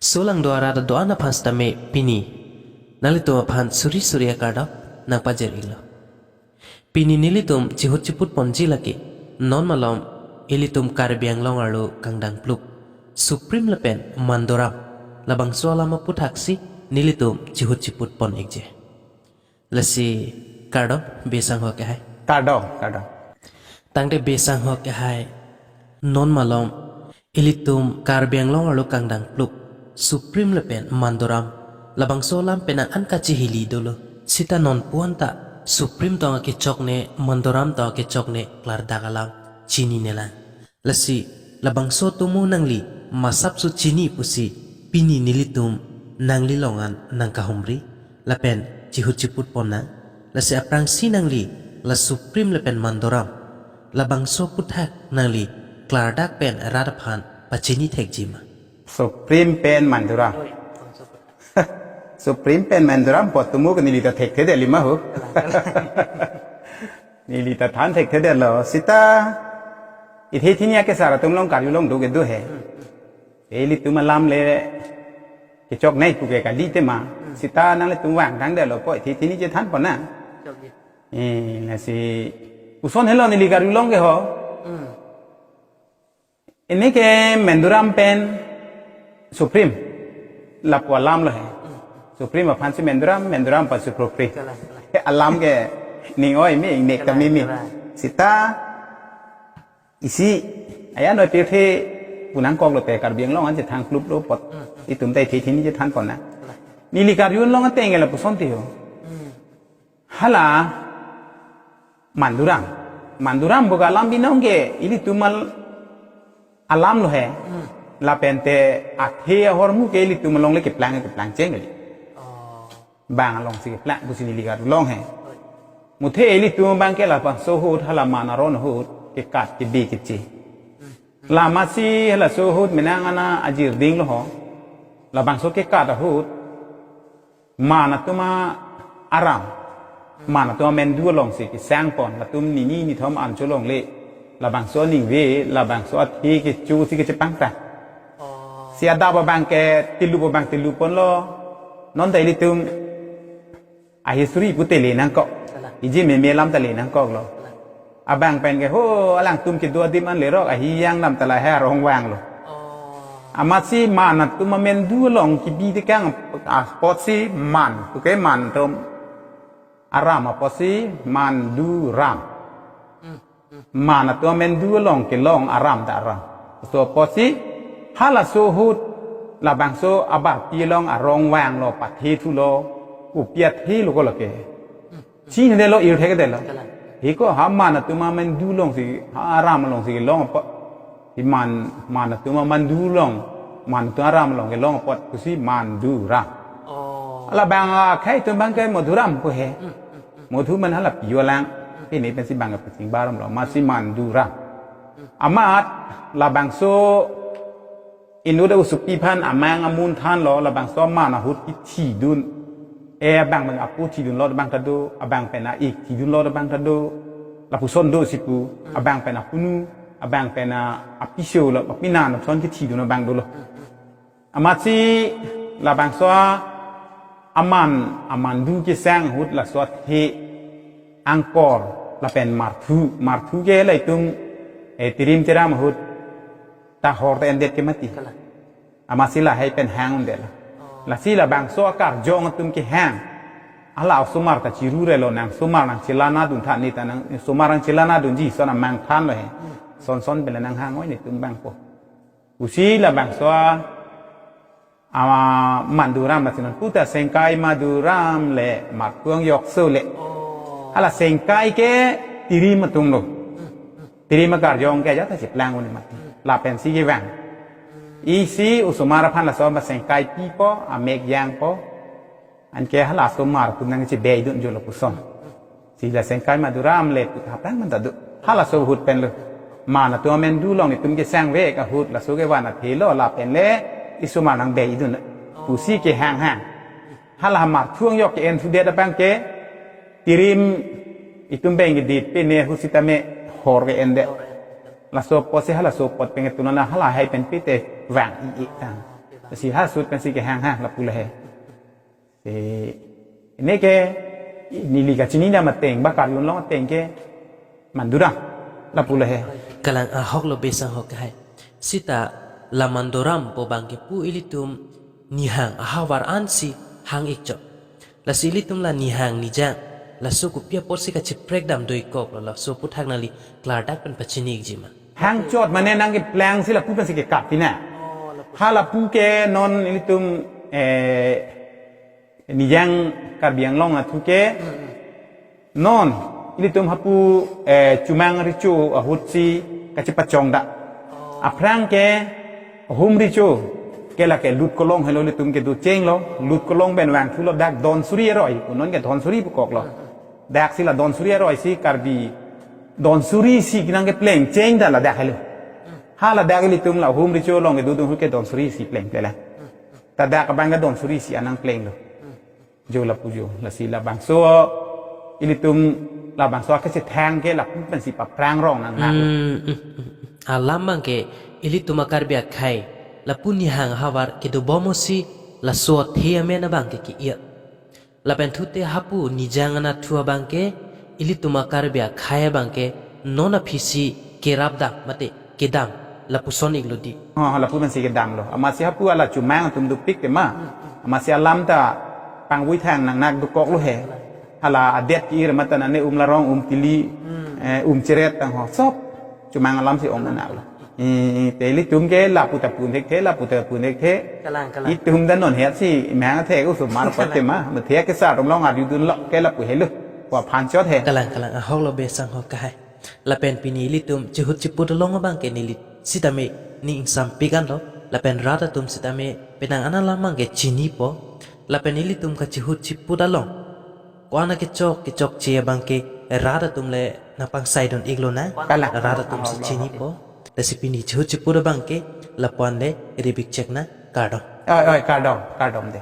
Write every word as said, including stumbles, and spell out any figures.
Solangdo arat do-an aphan sitame pini nanglitum aphan suri suri akardom nangpajir-iklo. Pini nelitum chihut chiput ponji lake non malom ilitum Karbi Anglong arlo kangdang plup Suprim lapen Manduram labangso alam aputhaksi nelitum chihut chiput pon-ikji. Lasi kardom Besang ho kehai. Kardom, kardom. Tangte Besang ho kehai, non malom ilitum Karbi Anglong arlo kangdang plup Suprim lapen Manduram labangso alam penang an kachihili dolo. Sita non puan ta Suprim tong akechok ne, Manduram tong akechok ne klardak alam chininelang. Lasi labangso atomo nangli masapso chini pusi pini nelitum nangli along an nangkahumri lapen chihut chiput ponnang. Lasi aphrangsi nangli la Suprim lapen Manduram labangso aputhak nangli klardak pen rat aphan pachini thekji ma? Suprim pen Manduram. Oi, bangso aputhak. Suprim pen Manduram pu atomo ke neli ta thekthedetji ma ho. Neli ta than thekthedetlo. Sita ithe thini akesar atum along karjulong do ke do he. Ilitum alam le kechok nai pu ke kali tema. Sita nanglitum vangtangdetlo pu ithe thini chethan ponnang. Chokji. Eh, lasi puson helo neli karjulong ke ho. Hmm. Ini ke Manduram pen Suprim lapu alam lo he. Suprim aphansi Manduram, Manduram aphansi Suprim. Kalang, kalang. Alam ke ning oi mi, nek Kalang, kami mi. Kalang. Sita isi aya noi pirthe punang koklo te Karbi Anglong an chethang kluplo apot. Hmm, hmm. Itum ta ithe thini chethan ponnang. Kalang. Neli karjulong ateng ke lapuson ti ho. Hmm. Hala Manduram. Manduram pu ke alam binong ke ilitum al-, alam lo he. Hmm. Lapen te athe ahormu ke ilitum along le keplang keplang cheng kali. Oh. Bang alongsi keplang pusi neli karjulong he. Oi. Muthe ilitum abang ke labangso ahut hala man aron ahut kekat kebe keche. Hmm. Lamasi halaso ahut menang ana ajirding lo ho. Labangso kekat ahut man atum aram, man atum amendu alongsi kesang pon, latum nini nithom an cholongle, labangso aningve, labangso athe kechosi kechepangtang. Oh. Si adap abang ke tilu abang tilu ponlo, non ta ilitum ahi suri pu tele nangkok. Kalang. Iji meme alam ta le nangkoklo. Kalang. Abang pen ke ho alangtum kedo adim an lerok ahi yang nam ta lahai arong vanglo. Oh. Amatsi man atum amendu along kebi tekang apotsi man, pu ke man atum aram apotsi Manduram. Hmm, hmm. Man atum amendu along kelong aram ta aram. So apotsi halaso ahut labangso abarpi along arong vanglo, pathe thulo, kopi athe lo ko lake. Hmm. Chinedetlo, irthekdetlo. Kalang. Hiko ha man atum amendu alongsi, ha aram alongsi kelong apot. Hi man, man atum amandu along, man atum aram along kelong apot pusi Manduram. Oh. Labang akhei atum abang ke Madhuram pu he. Hmm, hmm, hmm. Madhu man hala piyo lang. Hmm. Pini pensi abang ke pachingbaromlo, amatsi Manduram. Hmm. Amat labangso inut ausupi aphan amang amun thanlo, labangso man ahut kethidun. Eh, abang pen apo thidunlo abang ta do, abang pen a-ik thidunlo abang ta do. Lapuson dosi pu, hmm, abang pen apunu, abang pen a-, apiso lo, apinan ason kethidun abang dolo. Hmm, hmm. Amatsi labangso a-, aman, amandu kesang ahut laso athe angkor lapen marthu, marthu ke la itum, eh, tirim tiram ahut ta hor ta endet ke mati. Kalang. Amatsi lahai pen hang undetlo. Oh. Lasi labangso akarjong atum kehang. Hala osomar ta chirurelo, nang osomar nangchelanadun tha, ne ta nang osomar nangchelanadunji ason amang thanlo he. Hmm. Son son pen le nanghang oi netum abang po. Pusi labangso a, a, Manduram masi non puta sengkai Maduram le marthu angjokso le. Oh. Hala sengkai ke tirim atumlo. Hmm, hmm. Tirim akarjong ke ajat ta cheplang un mati. Lapensi kevang. Isi osomar aphan laso ma sengkai pipo, amek jangpo. Anke hala osomar pu nangchebeidun jo lapuson. Si la sengkai Maduram le pu hapang man ta do. Halaso ahut penlo. Man atum amendu along itum kesangvek ahut laso kevan athelo lapen le isomar nangbeidun. Pusi kehang hang. Hala marthu angjok ke-en thudet abang ke tirim itum beng kedit pine ahut sitame hor ke-endet. Laso apotsi halaso apot pen ke tunana halahai pen pite vang-i-i tang. Si ha sut pensi kehang ha lapu lahei. Si neke neli kachini dam ateng, ba Karbi Anglong ateng ke Manduram lapu lahei. Kalang, ahok lo, besang ahok hai. Sita la Manduram pu abang ke pu ilitum nihang ahavar ansi hang-ik chot. Lasi ilitum la nihang nijang laso kopi apotsi kacheprek dam do-ik kok lo, laso aphuthak nangli klardak pen pachini-ikji ma? Hang chot mane nangkepleng si lapu pensi kekap tina. Oh, lapu. Ha lapu ke non ilitum, eh, nijang Karbi Anglong athu ke. Hmm. Non ilitum hapu, eh, Chomang Recho ahutsi kachepachong dak. Oh. Aphrang ke Ahum Recho ke lake Lut Kolong helo, ilitum kedo chenglo. Lut Kolong pen vangthulo dak Donsuri aroi. Pu non ke Donsuri pu kok lo. Hmm. Dak si la Donsuri aroi si Karbi Donsuri isi nangkepleng cheng dak ladak helo. Hmm. Ha ladak ilitum la Ahum Recho along kedodun ahut ke Donsuri isi plengple la. Hmm. Ta dak abang ke Donsuri isi anang plenglo. Hmm. Jo lapu jo, lasi labangso ilitum labangso akechethang ke lapu pensi paphrang rong nangnang. Hmm, hmm, hmm. Alam abang ke ilitum a-Karbi akhei lapu nihang ahavar kedobom-o si laso athe amen abang ke ke-ir. Lapen thute hapu nijang anatthu abang ke ilitum a-Karbi akhei abang ke non aphisi kerap dam mate kedam lapuson-iklo di. Oh, lapu pensi kedamlo. Amatsi hapu ala Chomang atum dopik tema. Amatsi alam ta pangvui thang nangnak dokok lo he. Hala adet ke-ir mate nane um larong, um tili, eh, um cheret tang ho. Sop Chomang alam si ong nangnak lo. Eh, te ilitum ke lapu ta pun thekthe, lapu ta pun thekthe. Kalang, kalang. Itum ta non het si mehang thek osomar pa tema. Methek ke sa tum long arjudunlo ke lapu helo. Wa phan chot he. Kalang, kalang. Ahok lo, besang ahok hai. Lapen pini ilitum chihut chiput along abang ke neli sitame ning ingsampik anlo. Lapen rat atum sitame penang an alam abang ke chinipo. Lapen ilitum kachihut chiput along ko-an akechok kechokche abang ke rat atum le nangpangsaidun-iklo na. Kalang. Rat atum si chinipo. Lasi pini chihut chiput abang ke lapu-an le ribik chek na, kardom. Oi, oi, kardom, kardom de.